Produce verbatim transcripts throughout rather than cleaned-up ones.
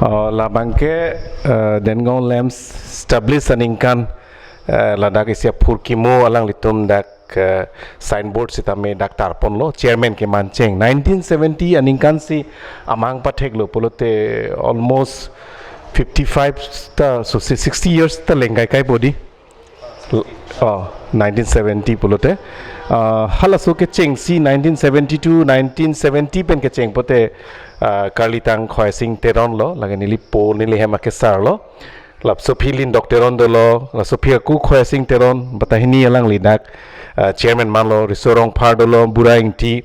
Oh, labangke, eh, Dengong LAMPS establish aningkan, eh, ladak isi aphurkimo alanglitum dak, eh, signboard sitame dak tarponlo, chairman kemancheng. Nineteen seventy aningkan si amang patheklo pulote almost fifty-five ta, so si sixty years ta lengkai kai bodi. L-, oh, nineteen seventy pulote. Ah, halaso kecheng si nineteen seventy-two, nineteen seventy pen kecheng pote, ah, Karlitang Khoising Teron lo, lake nelipo, neli hem akesar lo. Laso aphi Lindok Teron dolo, laso aphi aku Khoising Teron, bata hini alangli dak, ah, chairman manlo, Riso Rongphar dolo, Bura Ingti,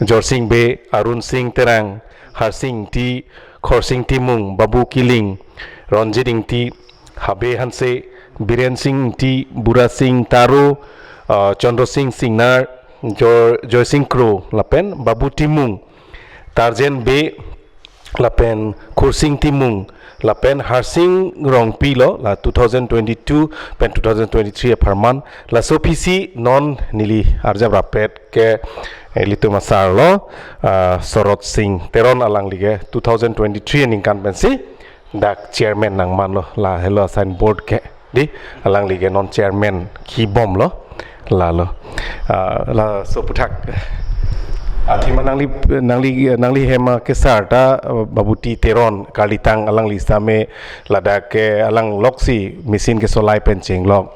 Jorsing Bey, Arun Sing Terang, Harsing Ingti, Khorsing Timung, Babu Killing, Ronjit Ingti, Habe Hanse, Biren Sing Ingti, Bura Sing Taro, ah, Chandra Sing Singnar, Joy, Joy Sing Kro, lapen Babu Timung, Tarjen Bey, lapen Khorsing Timung, lapen Harsing Rongpi lo, la two thousand twenty-two pen two thousand twenty-three apharman, laso aphi si non neli arjap rapet ke, eh, ilitum asar lo, ah, Sorot Sing Teron alangli ke two thousand twenty-three aningkan pensi dak chairman nangmanlo, lahelo signboard ke, di, alangli ke non chairman kibomlo, lalo. Ah, laso aputhak. Athema nangli, nangli, nangli hem akesar ta, eh, Babuti Teron, Karlitang alangli sitame ladak ke alang loksi machine kesolai pen chenglok.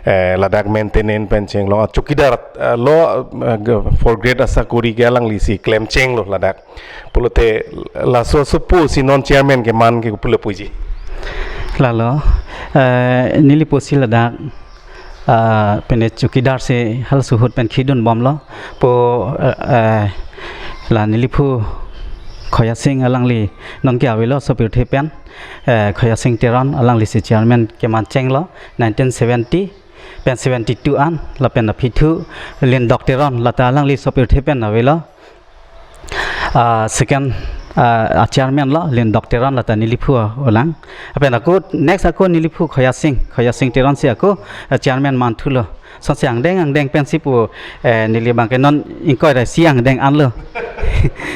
Eh, ladak maintenance pen chenglok. Ah, chowkidar, eh, lo, eh, ge-, fourth grade asakori ke alangli si klemchenglo ladak. Pulote laso asopo si non chairman keman ke pulo puji. Lalo, eh, nelipo si ladak, ah, pine chowkidar si halaso ahut pen khidunbomlo. Po, eh, eh, la neliphu Khoya Sing alangli non ke avelo sopirthe pen, eh, Khoya Sing Teron alangli si chairman kemanchenglo nineteen seventy pen seventy-two an, lapen aphi thu Lindok Teron lata alangli sopirthe pen avelo. Ah, second, ah, a chairman lo Lindok Teron lata neliphu alang. Lapen ako next ako neliphu Khoya Sing, Khoya Sing Teron si ako, ah, chairman manthulo. Sonsi angdeng angdeng pensi pu, eh, neli abangke non ingkoi ra isi angdeng anlo.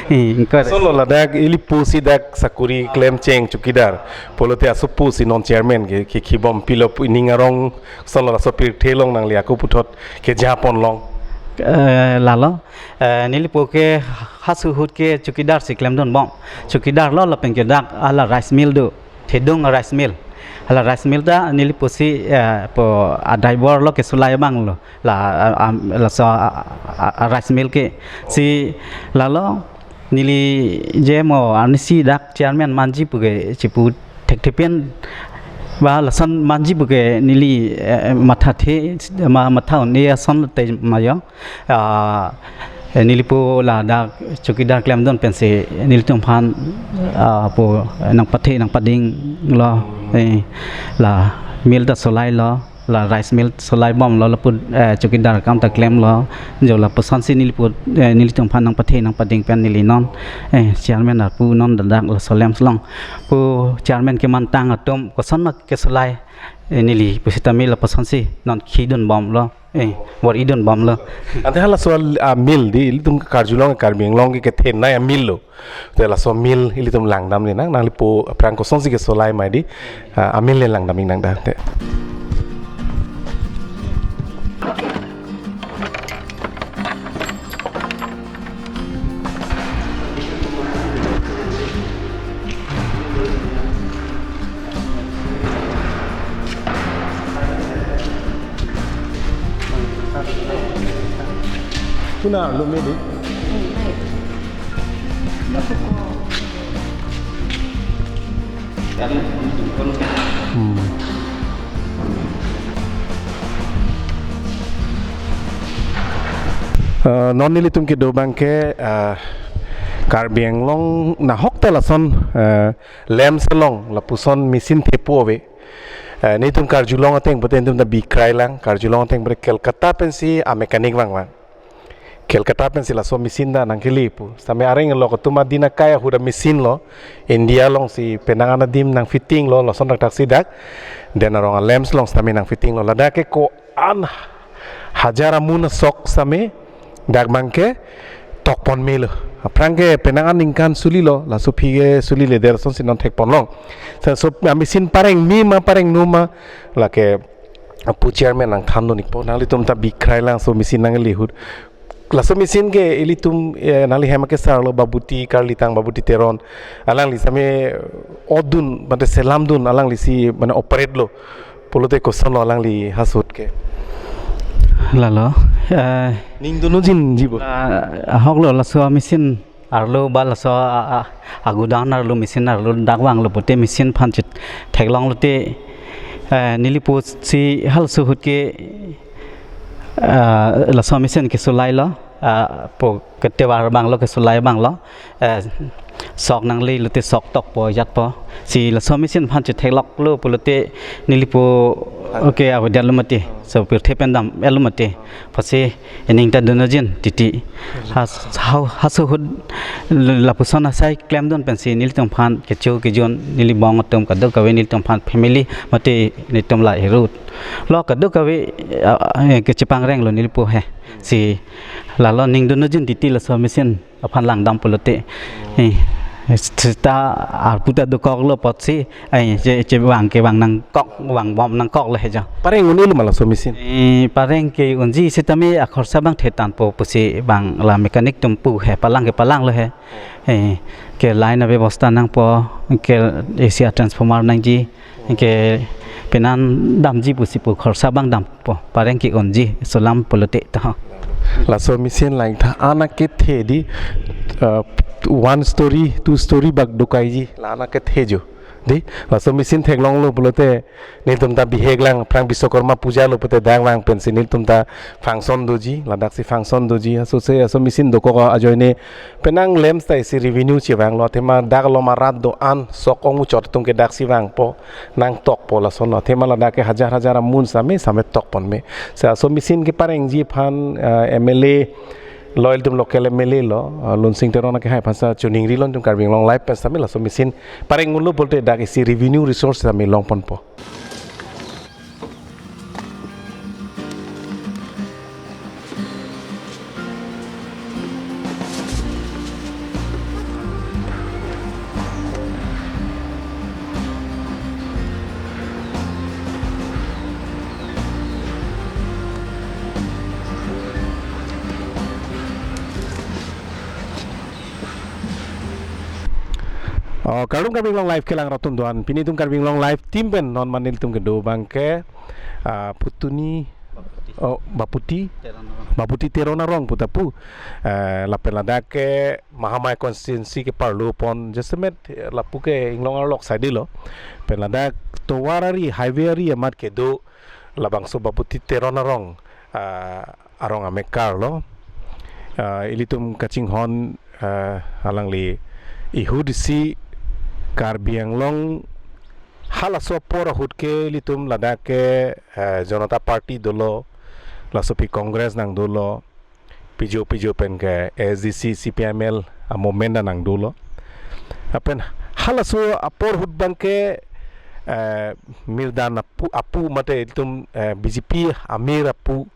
Ingkoi ra. Solo ladak ilipo si dak sakori klemcheng chowkidar. Pulote asopo si non chairman ke, ke khibom pilo pu ining arong solo laso pirthe along nangli ako puthot kejaponlong. Eh, lalo. Eh, nelipo ke halaso ahut ke chowkidar si klemdunbom. Chowkidar lo lapen ke dak hala rice mill do. Thedung rice mill. Hala rice mill ta nelipo si, eh, po a driver lo kesolai abang lo. La, ah, ah, laso, ah, ah, ah, rice mill ke. Si lalo neli je mo arnisi dak chairman manji pu ke chipu thekthe pen ba lason manji pu ke neli, eh, mathathe, ma, matha un-e ason te ma jo. Ah, eh, nelipo ladak chowkidar klemdun pensi nelitum aphan, ah, po, eh, nangpathe nangpadinglo, eh, la mill ta solailo, la rice mill solaibomlo, lapu, eh, chowkidar akam ta klemlo, jo lapusonsi nelipo, eh, nelitum aphan nangpathe nangpading pen neli non, eh, chairman arpu non ladak laso LAMPS along pu chairman kemantang atum kosonma kesolai, eh, neli pusitame lapusonsi non khidunbomlo. Eh, bor-idunbomlo. Ante halaso a, ah, mill di, ilitum karjulong Karbi Anglong ke kethenei a mill lo. Te laso mill ilitum langdam ni nang, nanglipo aphrang kosonsi kesolai ma di, ah, a mill le langdam ingnang da, te. Kuna lumidi. Hmm. Eh, non nelitum kedo abangke, eh, Karbi Anglong nahok ta lason, eh, LAMPS along lapuson machine thepo ave. Eh, nelitum karjulong ateng pute nelitum ta bikrai lang, karjulong ateng pute Kolkata pensi a mechanic vangvang. Kolkata pensi laso machine ta nangkele pu. Sitame areng lo kotum adin akai ahut a machine lo. India alongsi penang an adim nang fitting lo, lason dak dak si dak. Den arong a LAMPS along sitame nang fitting lo. Ladak ke ko-an hajar amun asok sitame dak abangke tokpon melo. Aphrang ke penang aningkan sulilo, laso aphi ke sulile der sonsi non thekponlong. Sa so a-machine pareng me ma pareng no ma, lake apu chairman nangthan do nikpo, nanglitum ta bikhrai lang so machine nangle ahut. Laso machine ke ilitum, eh, nangli hem akesar lo Babuti, karlitang Babuti Teron. Alangli same odun, mate selamdun, alanglisi mane operate lo. Pulote koson lo alangli ha ahut ke? Lalo, eh, Ning dun-ojinji bo? Ah, ahok lo laso machine arlo ba laso a, a, agodown arlo machine arlo dak vanglo pute machine aphan chit theklong lote, eh, neli pusi halaso ahut ke, ah, laso machine ke sulai lo, ah, po ketovar abang lo, kesulai abang lo, eh, sok nangle lote sok tokpo jatpo. Si laso machine aphan chit theklok lo pulote neli pu, okay, avo dia lo mati. So pirthe pen dam-et lo mati. Pasi ening ta dun-ojin titi. Has-, hau-, halaso ahut lapuson asai klemdun pensi nelitum aphan kecho kejun neli bong atum kadokave nelitum aphan family mate nelitum la ahirut lo kadokave, ah, eh, kechepangreng lo neli pu he. Si lalo ning dun-ojin titi laso machine aphan langdam pulote. Eh, seta arpu ta dokok lo apotsi, eh, che, chevang kevang nangkok, vangbom nangkok le he jo. Pareng un-e lo ma laso machine? Eh, pareng ke-unji sitame akhorsa abang thetanpo pusi bang la mechanic atum pu he, palang ke palang lo he. Eh, ke line abebosta nangpo, ke A C a-transformer nangji, ke penang damji pusi pu khorsa abang dampo, pareng ke-unji, sulam pulote to. Laso machine langtha an akethe di, uh, one story, two story bak dokaiji, la an akethe jo. Di, laso machine theklong lo pulote, nelitum ta bihek lang, aphrang Biswakarma puja lo pute dang vang pensi nelitum ta function doji, ladaksi function doji, aso se, aso machine dokok ajoine, penang lamps ta isi revenue chevang lo, athema dak lo ma rat do-an, sok ong muchot atum ke daksi vangpo, nangtokpo lason lo, athema ladak ke hajar hajar amun same, same tokpon me. Sa aso machine keparengji aphan, eh, M L A lo, ilitum local M L A lo, eh, Lunsing Teron akehai aphan sa choningri lo nelitum Karbi Anglong Live pen same laso machine pareng un-e lo pulote dak isi revenue resource same longponpo. Oh, kardom Karbi Anglong Live kelang atum do-an. Pini nelitum Karbi Anglong Live team pen non mane nelitum kedo abang ke, ah, Putuni, oh, Baputi, Teron Arong. Baputi Teron Arong pu ta pu. Eh, lapen ladak ke Mahamaya constituency ke parlo pon jasemet, eh, lapu ke Inglong arlok side lo. Pen ladak tovar ari, highway ari amat kedo labangso Baputi Teron Arong, ah, arong amekar lo. Ah, ilitum kachinghon, ah, alangli ahut isi Karbi Anglong halaso apor ahut ke ilitum ladak ke, ah, Janata Party dolo, laso aphi Congress nang dolo, pijo pijo pen ke A S D C, C P I M L a-movement nang dolo. Lapen halaso apor ahut abang ke, eh, Mirdan apu, apu mate ilitum, eh, B J P amir apu,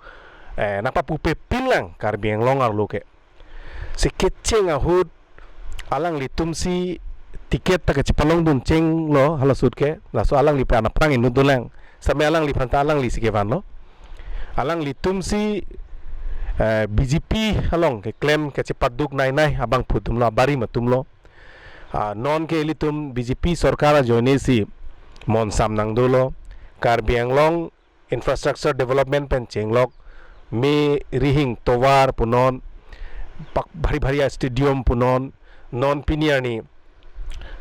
eh, nangpapupe pin lang Karbi Anglong arlo ke. Si kecheng ahut alanglitum si ticket ta kachepalongdun chenglo halaso ahut ke, laso alangli pen aphrang inut dolang. Same alangliphan ta alangli si kevanlo. Alanglitum si, eh, B J P along keklem kachepaduk nainai abangphu atumlo, abarim atumlo. Ah, non ke ilitum B J P sorkar ajoine si monsam nang dolo. Karbi Anglong infrastructure development pen chenglok, me rihing tovar punon, pak bhari bhari a-stadium punon, non pini arni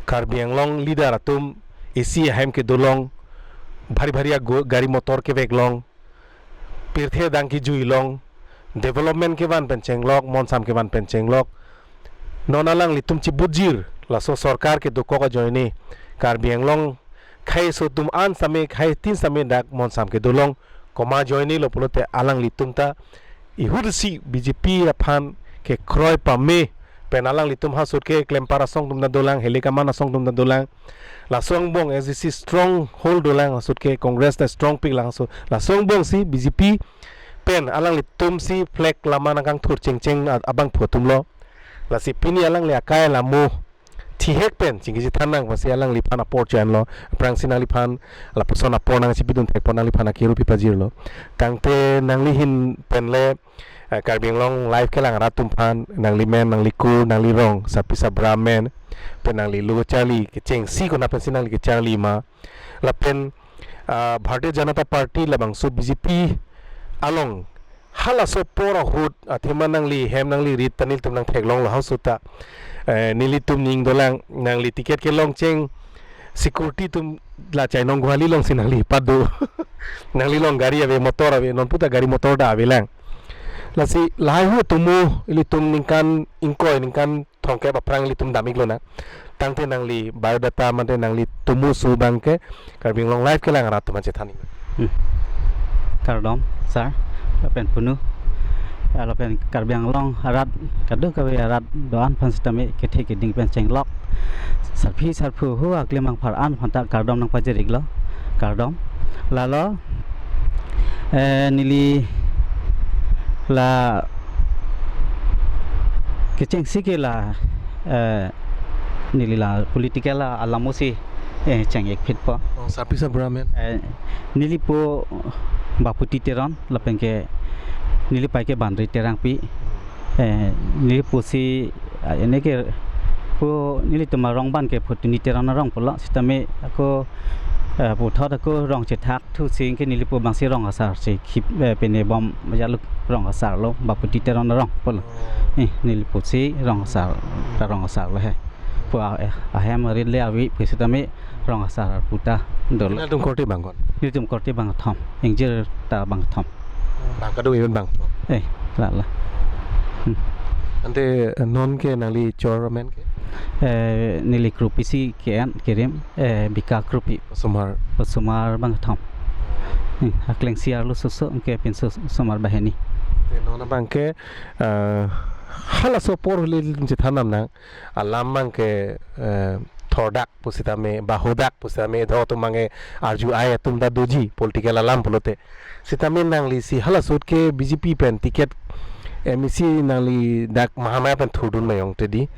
Karbi Anglong leader atum isi ahem kedolong, bhari bhari a go-, gari motor keveklong, pirthe adang kejui long, development kevan pen chenglok, monsam kevan pen chenglok. Non alanglitum chibutjir, laso sorkar kedokok ajoine, Karbi Anglong khei aso atum an same, khei tin same dak monsam kedolong, komat ajoine lo pulote alanglitum ta ahut isi B J P aphan kekroi pame, pen alanglitum halaso ahut ke klempar asong atum ta dolang, heli kaman asong atum ta dolang. Laso angbong A S D C stronghold dolang, halaso ahut ke Congress ta strong pik lang halaso. Laso angbong si B J P pen alanglitum si flag lama nangkangthur chengcheng a-, abangphu atumlo. Lasi pini alangli akai alamo thihek pen chingki chethan nang, lasi alangliphan apor chenlo, aphrangsi nangliphan lapuson apor nangchipidun thekpo, nangliphan akiru pipajirlo. Tangte nangli ahin penle, eh, Karbi Anglong Live kelang arat atum aphan, nanglimen, nanglikur, nanglirong, sarpi sarbura amen, pen nangli lo kacharli kechengsi konat pensi nangli kacharli ma, lapen, ah, Bharatiya Janata Party labangso B J P along halaso apor ahut athema nangli hem nangli rit ta nelitum nangtheklonglo halaso ta. Eh, nelitum ning dolang, nangli ticket kelong cheng security atum la chainong guali alongsi nangli pado. Nangli along gari ave, motor ave, non puta gari motor ta avelang. Lasi lahai hu atomo ilitum ningkan ingkoi, ningkan thomkep aphrang ilitum dam-iklo na. Tangte nangli biodata mate nangli atomo su abangke Karbi Anglong Live kelang arat atum aphan chethan-ik. Hmm. Kardom, sir. Lapen punu. Ya, lapen Karbi Anglong arat, kadokave arat do-an aphan sitame kethe keding pen chenglok, sarpi sarpo hu aklemang aphan an aphanta kardom nangpajir-iklo. Kardom. Lalo, eh, neli la kechengsi ke la, eh, neli la political alamo si, eh, cheng-ikphitpo. Oh, sarpi sarbura amen. Eh, nelipo Baputi Teron, lapenke neli apei ke Bandri Terangpi. Eh, nelipo si, ah, ene ke pu nelitum arong abangke Phutuni Teron arong pulo, sitame ako, eh, puthot ako rong chethak thu si ke nelipo abangsi rong asar si khip, eh, pine bom jaluk rong asarlo, Baputi Teron arong pulo. Eh, nelipo si rong asar, ta rong asarlo he. Pu a-, eh, ahem arit le ave pu sitame rong asar puta dolo. Nangtum korte abang ko-an? Nelitum korte abang thom, ingjir ta abang thom. Bang kadung even bang. Eh, la la. Hmm. Ante, eh, non ke nangli chor amen ke? Eh, neli Krupi si ke-en kerim, eh, Bika Krupi. Osomar. Osomar abang thom. Hmm, aklengsi arlo soso ke pinso osomar banghini. Te non abangke, eh, halaso apor le ilitum chethan nang, alam abangke, eh, thordak pusitame, bahodak pusitame, do atum abangke arju ai atum ta doji, political alam pulote. Sitame nangli si halaso ahut ke B J P pen ticket M A C nangli dak Mahamaya pen thurdun ma jongte di.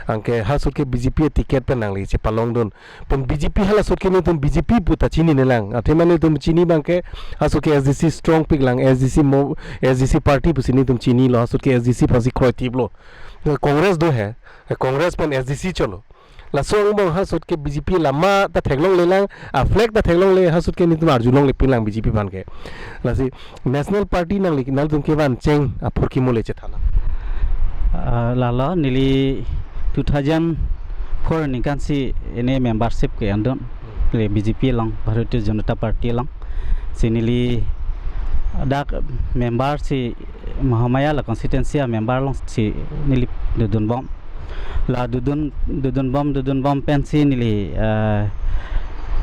Anke halaso ahut ke B J P ticket pen nangli chepalongdun. Pen B J P halaso ahut ke nelitum B J P puta chininelang. Athema nelitum chini abangke halaso ahut ke S D C strongpiklang, S D C mo, S D C party pusi nelitum chinilo, halaso ahut ke S D C aphansi kroitiplo. Congress do he, Congress pen S D C cholo. Laso angbong halaso ahut ke B J P lama ta theklonglelang, a-flag ta theklongle, halaso ahut ke nelitum arjulonglepinlang B J P abangke. Lasi National Party nangli, nangtum kevan cheng aphurkimo le chethan nang. Ah, lalo neli two thousand four aningkan si ene membership ke-endun le B J P along, Bharatiya Janata Party along. Si neli dak member si Mahamaya la constituency a-member alongsi neli dodunbom. La dodun, dodunbom, dodunbom pensi neli, eh,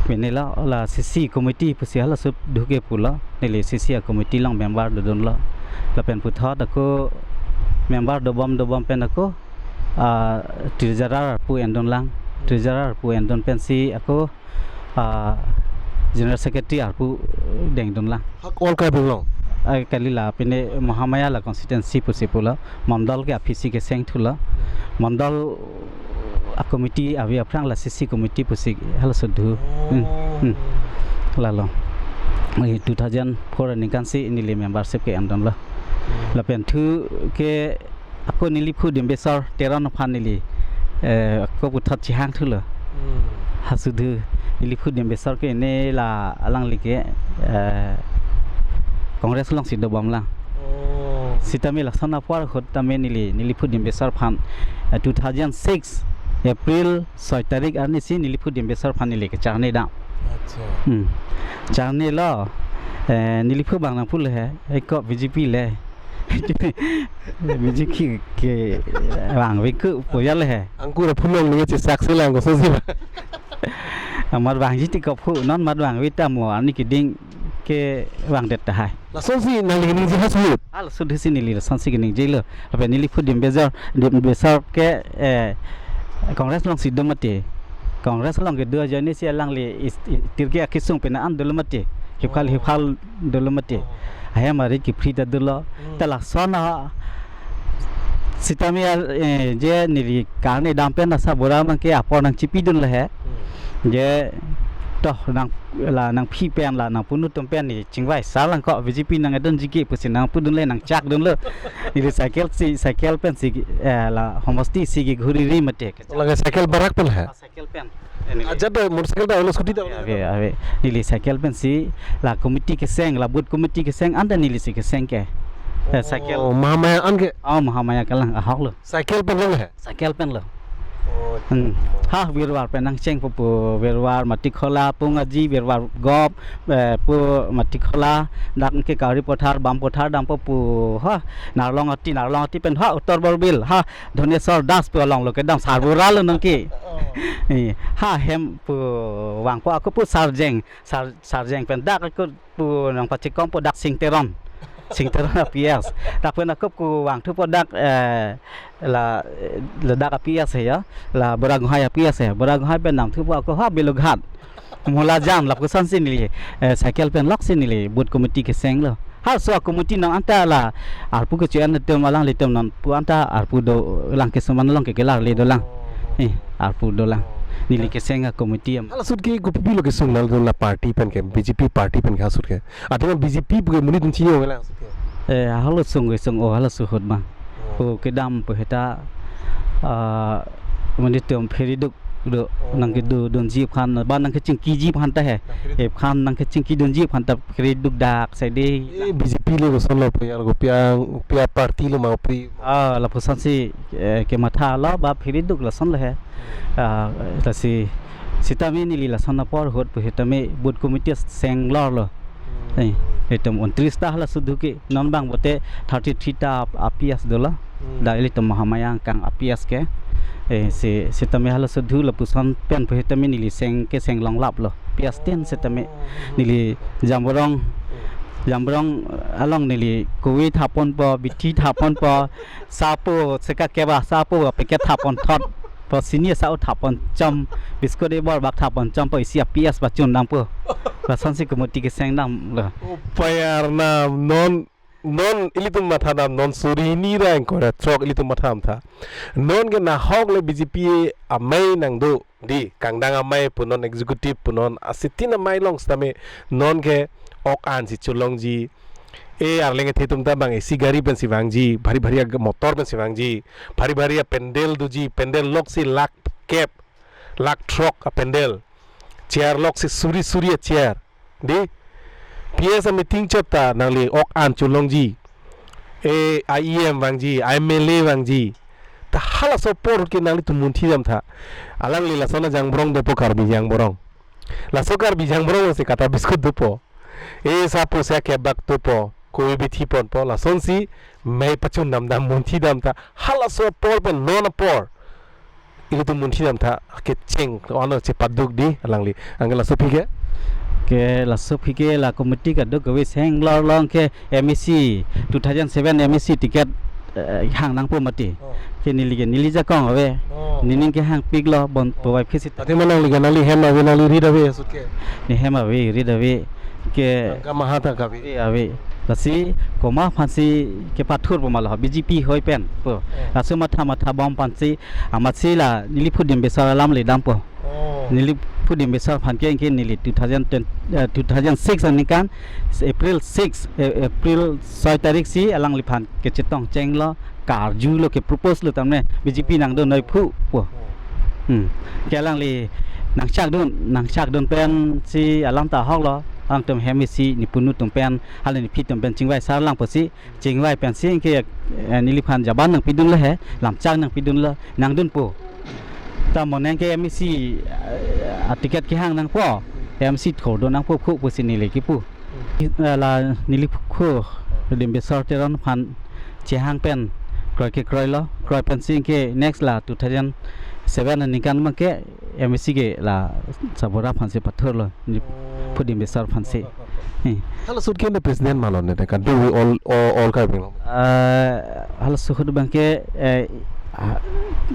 pine la, la C C committee pusi halaso ahut do ke pulo, neli C C a-committee along member dodunlo. Lapen puthot ako member dobom, dobom pen ako, ah, treasurer pu endunlang. Treasurer pu endun pensi ako, ah, General Secretary arpu dengdunlang. Hak all Karbi Anglong? Ai, kali la, pine Mahamaya la constituency pusi pulo, mondol ke aphisi keseng thulo. Mondol a-committee ave aphrang la C C committee pusi halaso ahut do. Hmm, hmm. Lalo. Eh, two thousand four aningkan si neli membership ke-endunlo. Lapen thu ke ako neliphu Dimbeswar Teron aphan neli, eh, ako puthot chehang thulo. Hmm. Halaso ahut neliphu Dimbeswar ke ene la alangli ke, eh, Congress alongsi dobomlang. Oh. Sitame lason apor ahut tame neli, neliphu Dimbeswar aphan, eh, two thousand six April soi tarik arni si neliphu Dimbeswar aphan neli kacharne dam. Acha. Hmm. Charnelo, eh, neliphu abang nangpulo he, eko B J P le. B J P ke, kevang ave ke pu jale he. Angkur aphu along neli chesak selang kosonsi ba. Amat vangji ti kophu, non mat vang ave ta mo arni keding kevangdet tahai. Lasonsi nangli keningje halaso ahut? Halaso ahut si neli lasonsi keningjelo. Lapen neliphu Dimbeswar, Dimbeswar ke, eh, Congress alongsi do mati. Congress along kedo ajoine si alangli is-, i-, tirke akesung pena an dolo mati. Hiphal, oh, hiphal dolo mati. Oh. Ahem arit kephri ta dolo. Hmm. Ta lason a Sitame, eh, je neli karne dam pen asarbura abangke apor nangchipidun le he. Hmm. Je toh nang la nangphi pen la nangpunu atum pen neli chingvai sar lang ko B J P nang-edunji ke pusi nangpudun le nangchakdunlo. Neli cycle si, cycle pensi, eh, la homosti si ke ghuri ri mate. Lake cycle barak pen he? Ah, cycle pen. Eh, neli. Ajat da motorcycle da, scooty da? Ave, ave. Neli cycle pensi la committee keseng, la booth committee keseng, anta neli si keseng ke. Eh, cycle. Oh, Mahamaya an ke? Oh, Mahamaya kelang ahok lo. Cycle pen lo he? Cycle pen lo. Oh. Hmm. Ha, Birwar pen nangcheng pu pu, Birwar, Matikhola, Pungaji, Birwar Gop, eh, pu Matikhola, dak ke Kauri Pothar, Bam Pothar dampo pu, ha, Narlong Ati, Narlong Ati pen, ha, Uttar Borbil, ha, Dhoneswar Das pu along lo kedam sarbura lo nangke. Oh. Eh, ha hem pu vangpo ako pu Sarjeng, Sar, Sarjeng pen dak ako pu nangpachikompo dak Sing Teron. Sing Teron a P S. Dak pen ako pu vangthupo dak, eh, la, eh, ladak a P S he ya. La Bora Gunghai a P S he. Bora Gunghai pen nangthupo ako ha Belughat. Molajan lapuson si neli, eh, cycle pen lok si neli booth committee keseng lo. Halaso a committee nang anta la arpu kecho-en atum alanglitum nangpu anta arpu dolang, kesoman along ke kelar le dolang. Eh, arpu dolang. Neli keseng a committee am. Hala ahut ke kopi lo kesung nangli la party pen ke, B J P party pen ke hala ahut ke? Athema B J P pu ke monit chini ong la ahut ke? Eh, halaso sung kesung, oh, halaso ahut ma. Oh. Pu kedam pu heta, ah, monit atum pheriduk do, oh, nangkedodunji aphan, ba nangkechingkiji aphan ta he. Nangpheriduk. Ephan nangkechingkidunji aphan ta pheriduk dak saide. Eh, B J P le koson lo pu ya, kopi ang, kopi aparty lo ma kopi? Ah, lapuson si, eh, kematha lo ba pheriduk lason lo he. Ah, lasi sitame neli lason apor ahut pu sitame booth committee seng lor lo. Hmm. Eh, itum untris ta halaso ahut ke. Non bang bote thirty-three ta a P S dolo. Hmm. Dak ilitum Mahamaya angkang a P S ke. Eh, si, sitame halaso ahut lapuson pen pu sitame neli seng keseng longlap lo. P S tin sitame neli Jamborong, Jamborong along neli kove thaponpo, bithi thaponpo, sapo seka keba, sapo packet thaponthotpo, sini sa-o thaponchom, biscuit ebor bak thaponchompo, isi a P S pachun dampo. Lason si committee keseng damlo. O pei Arnam, non non ilitum matha dam, non suri hini ra ingkoi ra throk ilitum matha dam tha. Non ke nahok le B J P amei nangdo, dei, kangdang amei pu non, executive pu non, asitin amei along sitame non ke ok an si cholongji. E arleng kethe atum ta bang A C gari pensi vangji, bhari bhari a motor pensi vangji, bhari bhari a pandal doji, pandal lok si lakh kep, lakh throk a pandal. Chair lok si suri suri a chair. Dei, P S a meeting chot ta nangli ok an cholongji. E, I E M vangji, I M L A vangji. Ta halaso apor ke nanglitum munthi dam tha. Alangli lason a Jamborong dopo, Karbi Jamborong. Laso Karbi Jamborong si kata biscuit dopo. E, sapo seka kebak dopo, kove bithi ponpo, lason si mei pachun dam dam munthi dam tha. Halaso apor pen non apor ilitum munthi dam tha, kecheng ono chepaduk, dei, alangli. Anke laso aphi ke? Ke laso aphi ke la committee kadokave seng lor along ke M A C, two thousand seven M A C ticket, eh, hang nangpo mati. Oh. Ke neli ke, neli jakong ave. Oh. Nening kehangpik lo bon, oh, povai phisi ta. Athema nangli ke, nangli hem ave, nangli rit ave ahut ke? Ne hem ave, rit ave. Ke tangka maha ta kave? Ave, ave. Lasi komat aphansi kepathurpo ma lo, B J P hoi pen pu. Oh. Laso matha matha bom aphansi, amatsi la neli Phudim Besor alam le dampo. Oh. Neli Phudim Besor aphan ke, ke neli two thousand ten, eh, two thousand six aningkan, April six, eh, April soi tarik si alangliphan kechetong chenglo, karjulo, kepropose lo tame, B J P nangdonnoi pu pu. Hmm. Ke alangli nangchakdun, nangchakdun pensi alam ta ahok lo, alangtum hem isi, ne punu atum pen, hala ne phi atum pen chingvai sar lang pusi, chingvai pensi ke, eh, neliphan jaban nangpidunlo he, lamchak nangpidunlo, nangdunpo. Ta mo nang ke M A C, eh, a ticket kehang nangpo, M A C thordun nangpo pu pusi neli kipu. Eh, la neli pu Phudim Besor Teron aphan chehang pen kroi kekroilo, kroi pensi ke next la two thousand seven aningkan abangke M A C ke la sarbura aphansi pathurlo, neli Phudim Besor aphansi. Eh. Hala ahut ke ne president ma lo ne, kan do we all, all, all Karbi Anglong? Eh, hala ahut abangke, eh, ah,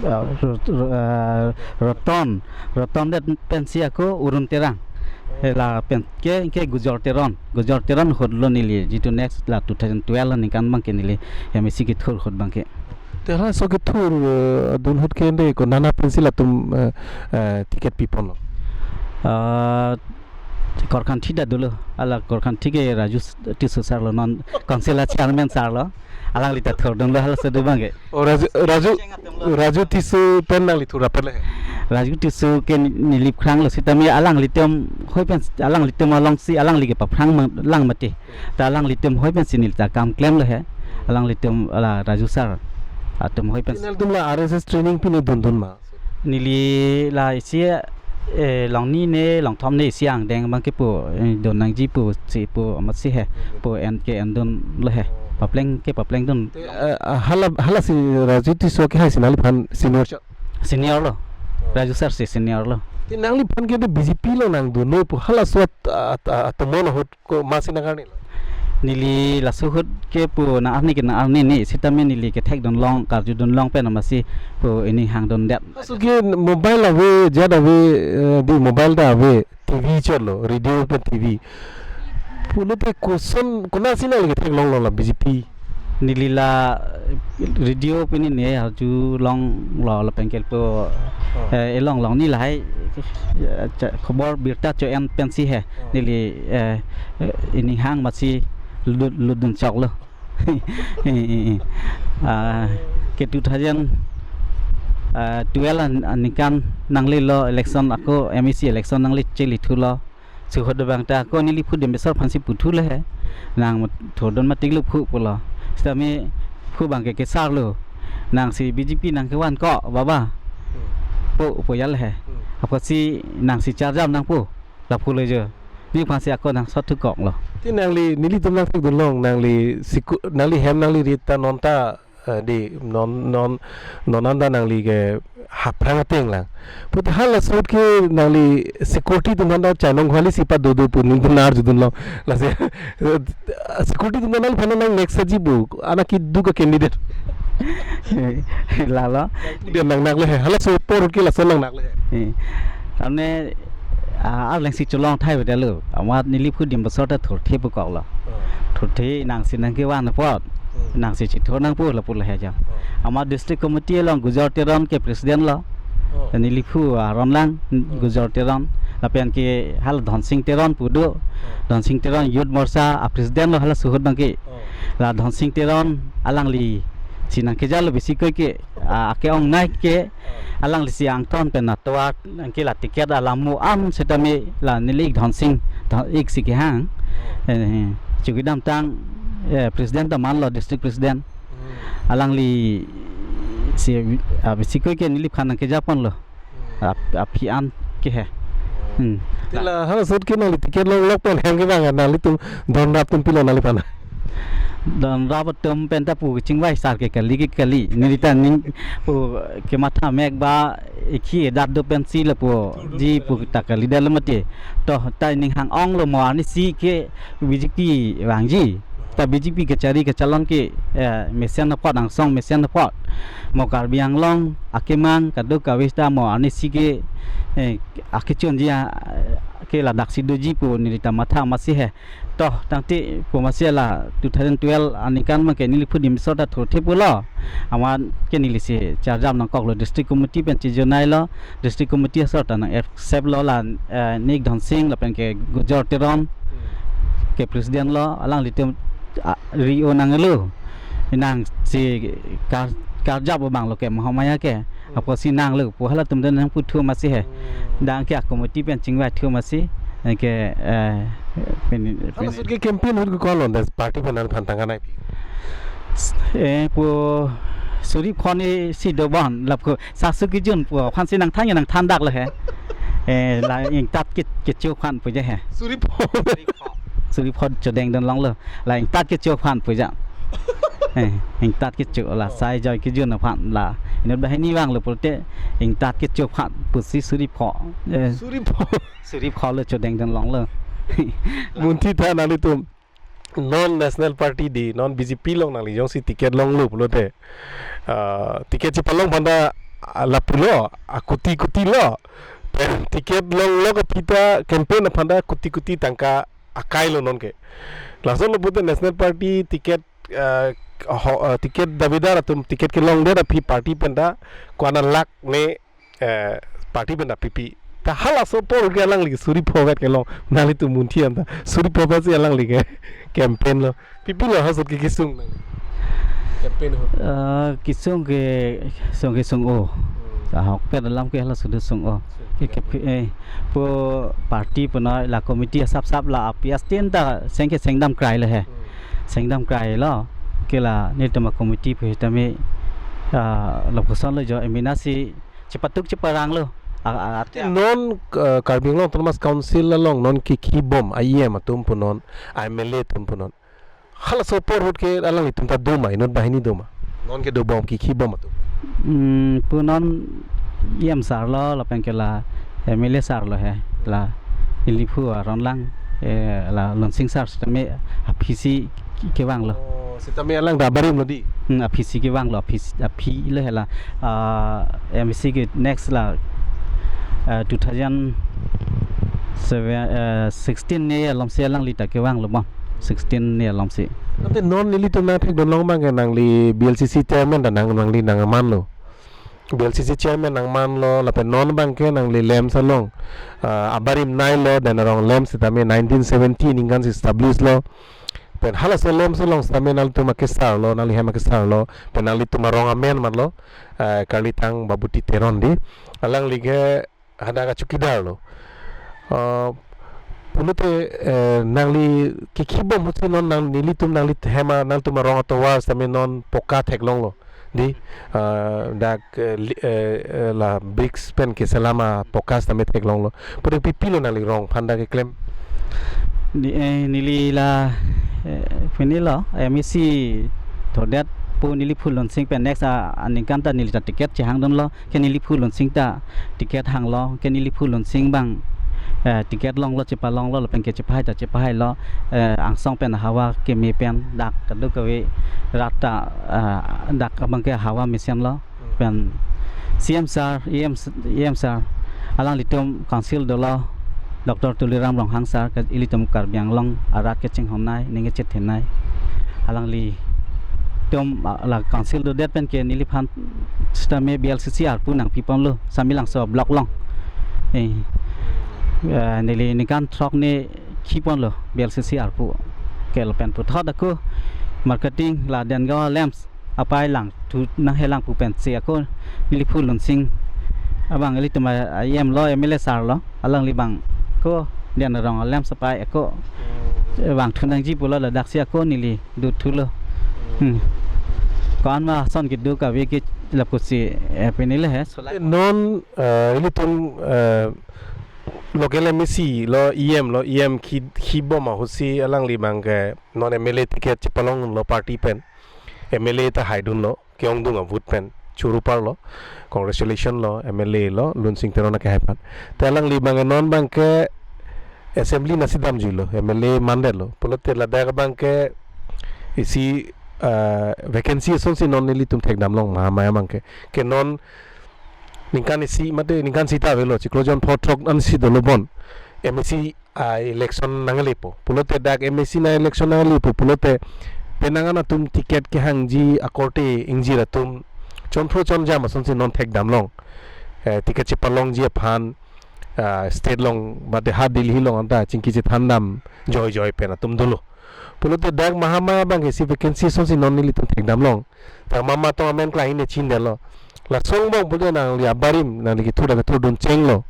ah, Rot-, Ro-, ah, Roton, Roton det pensi ako Urun Terang. Eh, la pen ke, ke Gujor Teron, Gujor Teron ahut lo neli, jitu next la two thousand twelve aningkan abangke neli M A C kethur ahut abangke. Te halaso kethur, eh, dun ahut ke de konat pensi latum, eh, eh, ticket piponlo? Ah, Korkanthi ta dolo, hala Korkanthi ke Raju Tisso sir lo, non council a chairman sir lo. Alangli ta thurdunlo halaso do abang ke. Oh, Raju, Raju, Raju Tisso pen nangli thur apele? Raju Tisso ke neli phranglo sitame alanglitum hoi pen, alanglitum alongsi alangli ke paphrang ma-, lang mati. Ta alanglitum hoi pensi neli ta kam klemlo he. Alanglitum hala Raju sir atum hoi pen. Nangtum la R S S training pine dundun ma? Neli la isi, eh, longni ne longthom ne isi angdeng abang ke pu, eh, dun nangji pusi pu amatsi he, pu en ke endunlo he. Papleng ke paplengdun. Te, eh, ah, hala, halasi Raju Tisso ke haisi nangliphan senior chot? Senior lo. Oh. Raju sir si senior lo. Te nangliphan ke de B J P along nangdunlo pu halaso at-, at-, at-, atomon ahut komatsi nang arnilo? Neli laso ahut ke pu nang arni ke nang arni ni sitame neli kethekdun long karjudun long pen amatsi pu ining hangdundet. Laso ke mobile ave, jat ave, eh, di mobile ta ave, T V chotlo, radio pen T V. Pulote koson, konatsi nangli kethek longlo la B J P? Neli la radio pen ne arjulonglo lapen ke pu, oh, eh, elong longni lahai, eh, cha-, khobor birta cho-en pensi he. Oh. Neli, eh, eh, ining hang amatsi lut, lutdun choklo. Eh, eh, eh. Ah, ke two thousand, ah, twelve an-, aningkan nanglelo election ako M A C election nangli chelithulo. Laso ahut abang ta ako neli phu Dimbeswar aphansi puthulo he. Nang mat-, thurdun matiklo phu pulo. Sitame phu abang ke kesarlo. Nangsi B J P nangkevan ko baba. Hmm. Pu, pu jal he. Hmm. Apotsi nangsi charjam nangpo. Lapulo jo. Neliphansi ako nang sot thukoklo. Te nangli, nelitum nangthekdun long, nangli siku-, nangli hem nangli rit ta non ta, eh, di non, non, non anta nangli ke haphrang ateng lang. But halaso ahut ke nangli security atum anta chainong khali si padodo pu nelitum nang arjudun long. Lasi, eh, security atum nangliphan nang next saji bu, anak kiduk a candidate. Lalo. Dia nang nakle he, halaso apor ke laso nang nakle he. Eh, karne, ah, arleng si cholong thai beda lo. Amat neli phu Dimbeswar ta thurthe pukoklo. Oh. Thurthe nangsi nangkevan apot. Hmm. Nangsi chithur nangpo lapu lahai jam. Oh. Amat district committee along Gujor Teron ke president lo. Oh. Neli phu aron lang, oh, Gujor Teron. Lapen ke hala Dhonsing Teron pu do. Oh. Dhonsing Teron Youth Morcha a president lo halaso ahut abang ke. Oh. La Dhonsing Teron alanglisi nangkejalo besi koi ke, ah, ake-ong nai ke, alanglisi angton pen atovar nangke la ticket alam mo am sitame la neli ik Dhonsing, Dhon-, ik si kehang. Eh, eh, chukidamtang, eh, president ta manlo, district president. Hmm. Alanglisi, ah, besi koi ke neliphan nangkejaponlo. Hmm. Ap-, aphi an ke he. Hmm. Te la halaso ahut ke nangli ticket longlok pen hem ke bang nanglitum donrap atum pilo nangliphan? Donrap atum pen ta pu kachingvai sar ke kali ke kali. Neli ta ning pu kematha mek ba ikhi edat do pensi lapuji pu ta kalidetlo mati. To ta ining hang-onglo mo arnisi ke B J P vangji. Ta B J P kachari kachalon ke, eh, mesen apot angsong mesen apot. Mo Karbi Anglong akemang kadokave ta mo arnisi ke, eh, akechunji a, ke ladaksi doji pu neli ta matha amatsi he. To, tangte pu amatsi la two thousand twelve aningkan abang ke neli phu Dimbeswar ta thurthe pulo. Amat ke nelisi charjam nangkoklo, district committee pen chijonailo, district committee asor ta nang accept lo la, eh, nik Dhonsing lapen ke Gujor Teron ke president lo, alanglitum, ah, ri-o nanglo. Nangsi kar-, karjap abang lo ke Mahamaya ke. Hmm. Apotsi nanglo pu halatum ta nangputhu amatsi he. Hmm. Dang ke a committee pen chingvaithu amatsi. Ke, eh, pen, pen. Halaso ahut ke campaign ahut ke ko-an lo, das party pen nangphan tangka nangpi? Eh, pu suri phon isi dobon, lapu sasu kijun pu aphansi nangthan ya nangthandaklo he. Eh, la ingtat ke, kecho aphan puja he. Suri phon. Suri phon chodengdun longlo. La ingtat kecho aphan puja. Eh, ingtat kecho la sai joi kijun aphan la. Inut banghini vanglo pulote ingtat kecho aphan pusi suri phon. Eh, suri phon. Suri phon lo chodengdun longlo. Munthi tha nanglitum non national party di, non B J P along nangli jongsi ticket longlo pulote, ah, ticket chipalong aphanta, ah, lapulo, ah, kuti kuti lo. Pen ticket longlo ke pita campaign aphanta kuti kuti tangka akailo nonke. Lason lo pulote national party ticket eh, ho, eh, ticket davidar atum ticket kelongdet aphi party pen ta ko-an lakh ne, eh, party pen ta pipi. Ta halaso apor ke alangli suri pho vet kelong, nanglitum munthi am ta suri pho vet si alangli ke campaign lo. Pipilo ha ahut ke kesung nang. Campaign ahut. Ah, kesung ke, sung ke sung-o. Hmm. Ahokpet alam ke halaso do sung-o. Sung ke ke. Ke, eh, pu party pu na la committee asap sap la api astin ta seng ke sengdam krai le he. Hmm. Sengdam krai lo. Ke la nelitum a committee pu sitame, ah, lapuson lo jo, emena si chepatuk cheparang lo. A, a, a, Te non, eh, Karbi Anglong Autonomous Council along non kikhi bom a E M atum pu non, a M L A atum pu non. Halaso apor ahut ke alanglitum ta do ma, inut banghini do ma? Non ke dobom, kikhi bom atum. Hmm, pu non E M sir lo, lapen ke la M L A sir lo he, la neliphu aron lang, eh, la Lunsing sir sitame aphi si ke, kevang lo. Oh, sitame alang ta abarim lo di? Hmm, aphi si kevang lo, aphi si, aphi lo he la, ah, M A C ke next la, ah, two thousand seven, eh, sixteen ne alom si alangli ta kevang lo bom. Sixteen ne alom si. Ante non nelitum nangthekdun long abang ke nangli B L C C chairman ta nang, nangli nang aman lo. B L C C chairman nang man lo, lapen non abang ke nangli LAMPS along, ah, abarim nei lo, Denarong LAMPS sitame nineteen seventy ningkan si establish lo. Pen halaso LAMPS along sitame nanglitum akesar lo, nangli hem akesar lo, pen nanglitum arong amen man lo, eh, Karlitang Babuti Teron di. Alangli ke hadak a chowkidar lo. Eh, pulote, eh, nangli kikhi bom ahut si non nang nelitum nangli hem a, nanglitum arong atovar sitame non poka theklong lo. Di, eh, dak, eh, li-, eh, eh, la bricks pen keselam a poka sitame theklong lo. Pute pipilo nangli rong aphan dak keklem? Di, eh, neli la, eh, pini lo, M A C thodet pu neliphu Lunsing pen next a, aningkan ta neli ta ticket chehangdun lo, ke neliphu Lunsing ta ticket hang lo, ke neliphu Lunsing abang, eh, ticket long lo, chepalong lo, lapen ke chepahai ta chepahai lo, eh, angsong pen hawa keme pen dak kadokave rat ta, eh, dak abang ke hawa mesen lo. Hmm. Pen C M sir, E M s-, E M sir, alanglitum council dolo, Doctor Tuliram Ronghang sir, ke ilitum Karbi Anglong arat kachinghon nei, ning kachethe nei. Alanglitum, ah, la council dodet pen ke neliphan sitame B L C C arpu nangpi pon lo, Samelangso block along. Eh, eh, neli ningkan throk ne kipon lo B L C C arpu. Ke lapen puthot ako marketing la Dengaon LAMPS apei langthu nanghelang pu pensi ako neliphu Lunsing abang ilitum a, a E M lo, M L A sir lo, alangli abang ko Denarong LAMPS apei ako, eh, vangthu nangji pulo, ladak si ako neli dothu lo. Hmm. Ko-an ma ason kedo kave ke lapusi, eh, pini le he, so la- Non, eh, ilitum, eh, local M A C lo, E M lo, E M khi, khi bom ahut si alangli abang ke non M L A ticket chepalong lo party pen. M L A ta haidun lo, ke-ongdung a vote pen churu parlo. Congratulation lo, M L A lo, Lunsing Teron akehai aphan. Te alangli abang non abang ke assembly nangsi damjui lo, M L A mandet lo. Pulote ladak abang ke isi, eh, vacancy asonsi non nelitum thekdam long Mahamaya abang ke. Ke non ningkan isi mate ningkan sita avelo, chiklo jon pho throk ansi dolo bon. M A C a election nanglepo. Pulote dak M A C na election nanglepo. Pulote penang an atum ticket kehangji akorte ingjir atum chonphro chonjam asonsi non thekdam long. Eh, ticket chepalongji aphan, ah, state along, mate ha Delhi along anta chingki chethandam joijoi pen atum dolo. Pulote dak Mahamaya abang ke isi vacancy asonsi non nelitum thekdam long. Ta mama tong amen klang hine chindet lo. Lason angbong pulote nangli abarim, nangli kethur ta kethurdun chenglo.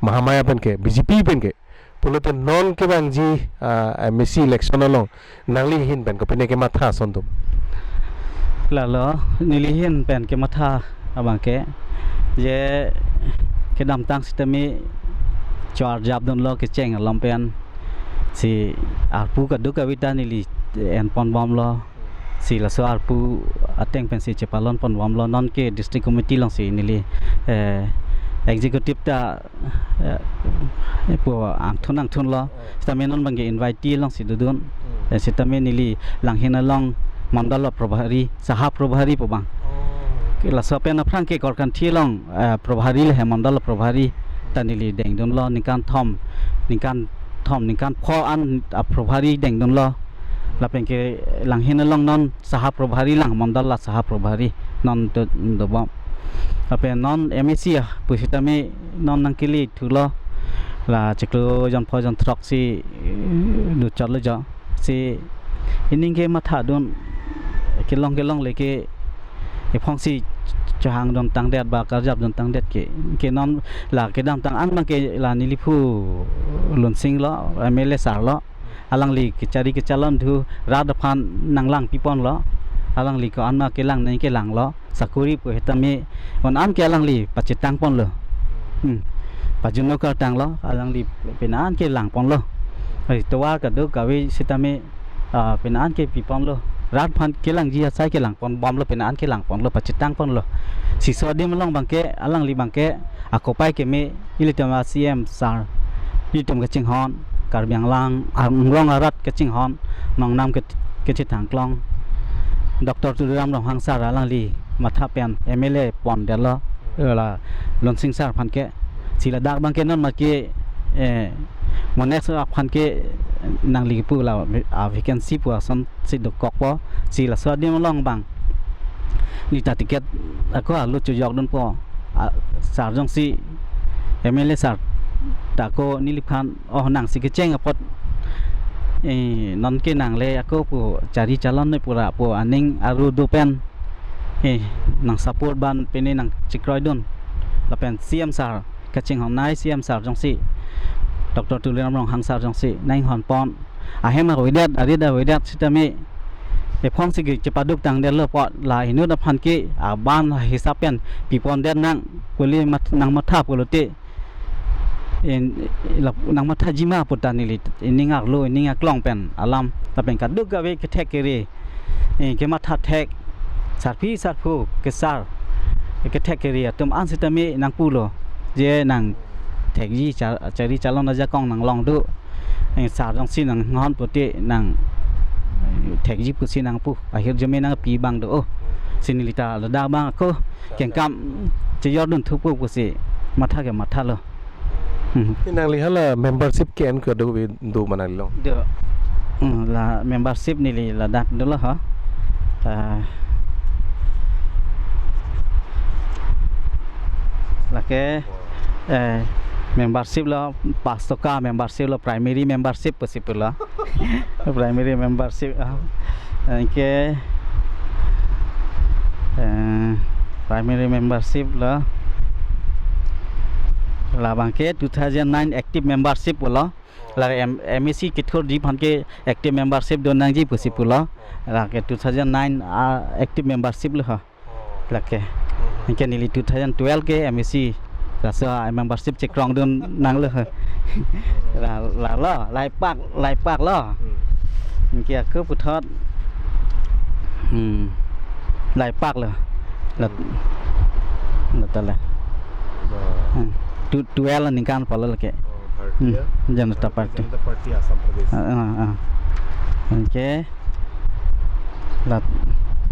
Mahamaya pen ke, B J P pen ke. Pulote non kevangji, ah, M A C election along nangli ahin pen kopine kematha ason atum? Lalo, neli ahin pen kematha abang ke, je kedamtang sitame cho-arjapdun lo kecheng along pensi arpu kadokave ta neli enpon bomlo. Si laso arpu ateng pensi chepalon pon bomlo, non ke district committee alongsi neli, eh, executive ta, eh, pu angthun angthun lo. Sitame non abang ke invitee alongsi dodun. Hmm. Eh, sitame neli Langhin along mandal probhari, saha probhari pu abang. Oh. Ke laso pen aphrang ke Korkanthi along, eh, probhari le he, mandal probhari ta neli dengdun lo, ningkan thom, ningkan thom, ningkan pho an, ah, probhari dengdun lo. Lapen ke langhin along non Saha Probhari lang, mondol la Saha Probhari non do, dobom. Lapen non M A C a pusitame non nangkele thulo, la chiklo jon pho jon throk si, eh, do chotlo jo. Si ining ke mathadun kelong kelongle ke ephong si chehangdun tangdet ba karjapdun tangdet ke, ke non la kedamtang an abang ke la neliphu Lunsing lo, M L A sir lo. Alangli kechari kechalon thu rat aphan nanglang piponlo. Alangli ko-an ma kelang nangkelanglo. Sakori pu setame non an ke alangli pachetang ponlo. Hmm. Pajuno kartanglo, alangli pine an kelang ponlo. Ari tovar kadokave setame, ah, pine an ke piponlo. Rat aphan kelangji asai kelang pon bomlo, pine an kelang ponlo, pachetang ponlo. Siso adim along abang ke, alangli abang ke akopai keme, ilitum a C M sir, ilitum kachinghon, Karbi Anglong, Anglong arat kachinghon, nongnam ke, kachethangklong Doctor Tuliram Ronghang sir alangli matha pen M L A pondetlo, la Lunsing sir aphan ke. Si ladak abang ke non make, eh, monek aphan ke nangli pu la, ah, vacancy pu ason si dokokpo, si laso adim along abang neli ta ticket ako alu chojokdunpo. Ah, sir jongsi M L A sir ta ako neliphan, oh, nangsi kecheng apot, eh, non ke nangle ako pu chari chalon noi pura pu aning aru do pen, eh, nang support ban pine nangchekroidun. Lapen C M sir kachinghon nai, C M sir jongsi, Doctor Tuliram Ronghang sir jongsi nanghon pon, ahem avedet, arit avedet setame ephong si ke chepaduk tangdetlo apot la inut aphan ke aban hisap pen pipondet nang, kuli mat, nangmatha pulote, in, la, nangmathaji ma pu ta neli ining arlo, ining aklong pen alam, lapen kadokave kethek kere, eh, kematha thek, sarpi sarpo kesar, kethek kere atum an setame nangpulo, je nang thekji cha-, chari chalon ajakong nanglong do. Eh, sir jongsi nanghon pute nang, eh, thekji pusi nangpu, ahirjume nangpi abang do. Oh, si neli ta ladak abang ako kengkam chejordun thupo pusi matha ke mathalo. Hmm. Te nangli hala membership ke-en kadokave do ma nangli along? Do. Hmm, la membership neli ladak dolo ha. Ah. Lake, eh, membership lo pas toka, membership lo, primary membership pusi pulo. Primary membership, ah. Anke, eh, primary membership lo. Labang ke two thousand nine active membership pulo. La M-, M A C kethurji aphan ke active membership donangji pusi pulo. Lake two thousand nine, ah, active membership lo ha. Lake. Anke neli two thousand twelve ke M A C. Laso, ah, membership chekrongdun nanglo ha. La, la lo, la ipak, la ipak lo. Hmm. Anke ako puthot, hmm, la ipak lo. La, la ta la. Nah. Hmm. Tu, twelve aningkan pulo lake. Oh, Bharatiya, hmm, Janata Bharatiya Party. Janata Party Assam Pradesh. Ah, ah, ah. Anke. La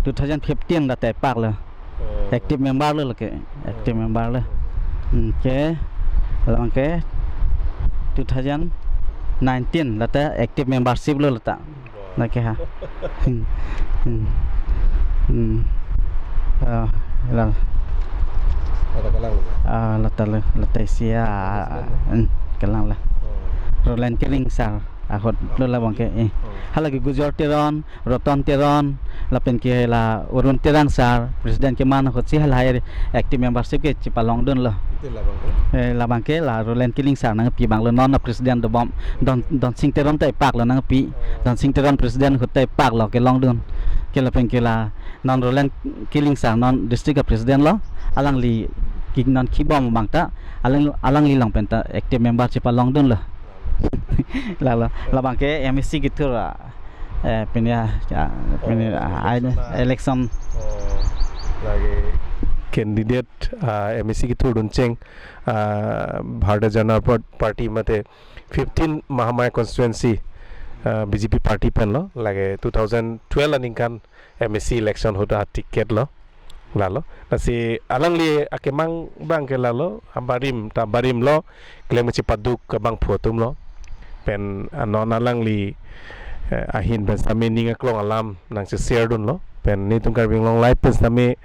two thousand fifteen la ta ipak lo. Oh. Active member lo lake. Active, oh, member lo. Anke. Labang ke two thousand nineteen la ta active membership lo la ta. Wah. Lake ha. Hmm. Hmm. Hmm. Ah, la. Ada kelang lo. Ah, la ta lo, la ta isi ya. Ada kelang lo. Hmm, kelang la. Oh. Roland Killing sir ahut, oh, lo labang ke, eh. Oh. Halake Gujor Teron, Roton Teron, lapen ke la Arun Terang sir, president keman ahut si halahai active membership ke chepalongdunlo. Ante labang ke? Eh, labang ke la Roland Killing sir nangpi abang lo, non a president dobom. Don, Donsing Teron ta ipak lo nangpi. Oh. Donsing Teron president ahut ta ipak lo kelongdun. Ke lapen ke la non Roland Killing sir non district a president lo. Alangli ke non kibom abang ta, alang, alangli along pen ta active member chepalongdunlo. Lalo, labang ke M A C kethur, ah, eh, pini ya, ya, pini, oh, ah, election, ah. Election. Oh, lake candidate, ah, M A C kethurdun cheng, ah, Bharatiya Janata Par-, Party mate fifteen Mahamaya constituency, ah, B J P party pen lo, lake two thousand twelve aningkan M A C election ahut a ticket lo. Lalo. Lasi alangli akemang abang ke lalo, abarim ta barim lo, klem chepaduk abangphu atum lo. Pen, ah, non alangli, eh, ahin pen sitame ning aklong alam nangche-share dunlo. Pen netum Karbi Anglong Live pen sitame,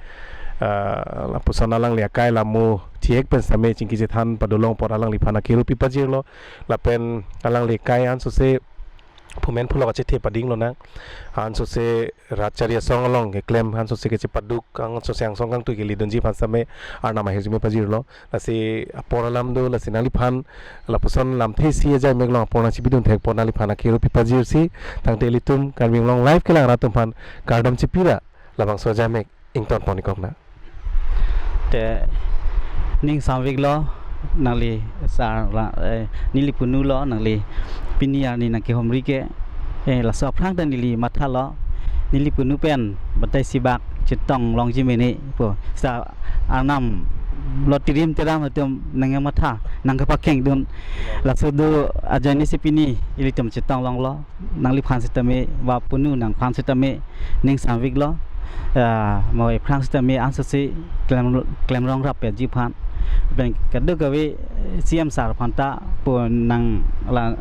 eh, lapuson alangli akai lamo thiek pen sitame chingki chethan padolong apot alangliphan akero pipajirlo. Lapen alangli akai ansose phumen phulok achethe pading lonang. Ansose rat chari asong along keklem ansose kechepaduk, ansose angsong kangtui kelidunji aphan sitame Arnam ahirjume pajirlo. Lasi apor alam do, lasi nangliphan lapuson lamthe isi ajai mek along apor nangchipidun thek apot nangliphan akero pipajirsi, tangte ilitum Karbi Anglong Live kelang rat atum aphan kardom chipira, labangso ajai mek ingtonpon-ik kok na. Te ning samviklo nangli sar la, eh, neli punulo nangli pini arni nangkehumri ke, eh, laso aphrang ta neli mathalo, neli punu pen batai sibak chetong longji mene pu. Seta Arnam lo tirim tiram atum nangmatha nangkepakeng dun. Laso do ajoine si pini ilitum chetong longlo. Nangliphan sitame ba punu nangphan sitame ning samviklo. Ah, mo aphrang sitame ansose klem, klemrong rap-etji aphan. Pen kadokave C M sir aphan ta pu nang la,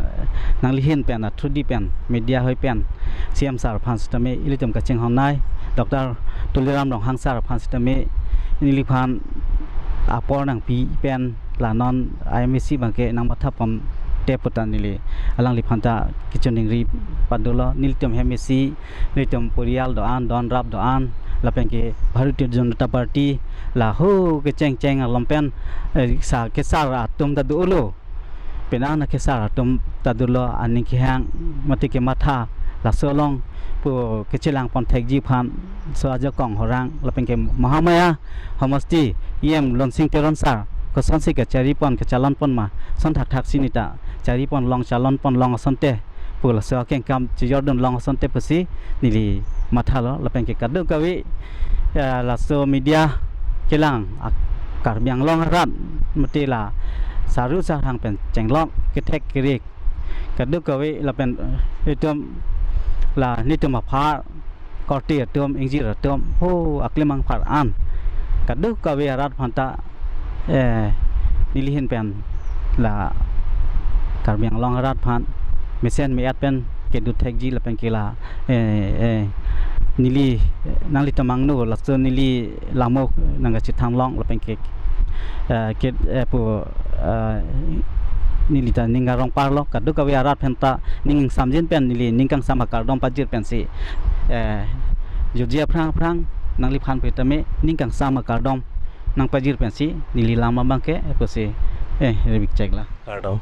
nanglihin pen athudi pen media hoi pen C M sir aphan sitame ilitum kachinghonnei, Doctor Tuliram Ronghang sir aphan sitame neliphan apor nangpi pen la non I M A C abangke nangmathaponte pu ta neli alangliphan ta kechoningri padolo. Nelitum M A C, nelitum porial do-an, don rap do-an, lapen ke Bharatiya Janata Party, la ho kechengcheng along pen, eh, sa kesar atum ta dolo. Penang na kesar atum ta dolo, aning kehang mate kematha laso along pu kechelangpon thekji aphan so ajakong horang lapen ke Mahamaya Homosti E M Lonsing Teron sir kosonsi kacharipon kachalonpon ma, son thakthak si neta charipon long chalonpon long asonte pu laso akengkam chejordun long asonte pusi neli mathalo. Lapen ke kadokave, eh, laso media kelang a Karbi Anglong arat mate la saru sarhang pen chenglok kethek kere kadokave lapen, eh, itum la netum aphar korte atum ingjir atum ho aklem angphar an kadokave arat aphan ta, eh, nelihin pen la Karbi Anglong arat aphan mesen me-at pen kedo thekji lapen ke la, eh, eh, neli, eh, nanglitum angno laso neli lamok nangkachethan long lapen ke, eh, ke, eh, pu, eh, neli ta ning arong parlo, kadokave arat aphan ta ning ingsamjin pen neli ning kangsam akardom pajir pensi, eh, jutji aphrang aphrang nangliphan sitame ning kangsam akardom nangpajir pensi neli lam abangke, eh, pusi, eh, rebik cheklo. Kardom.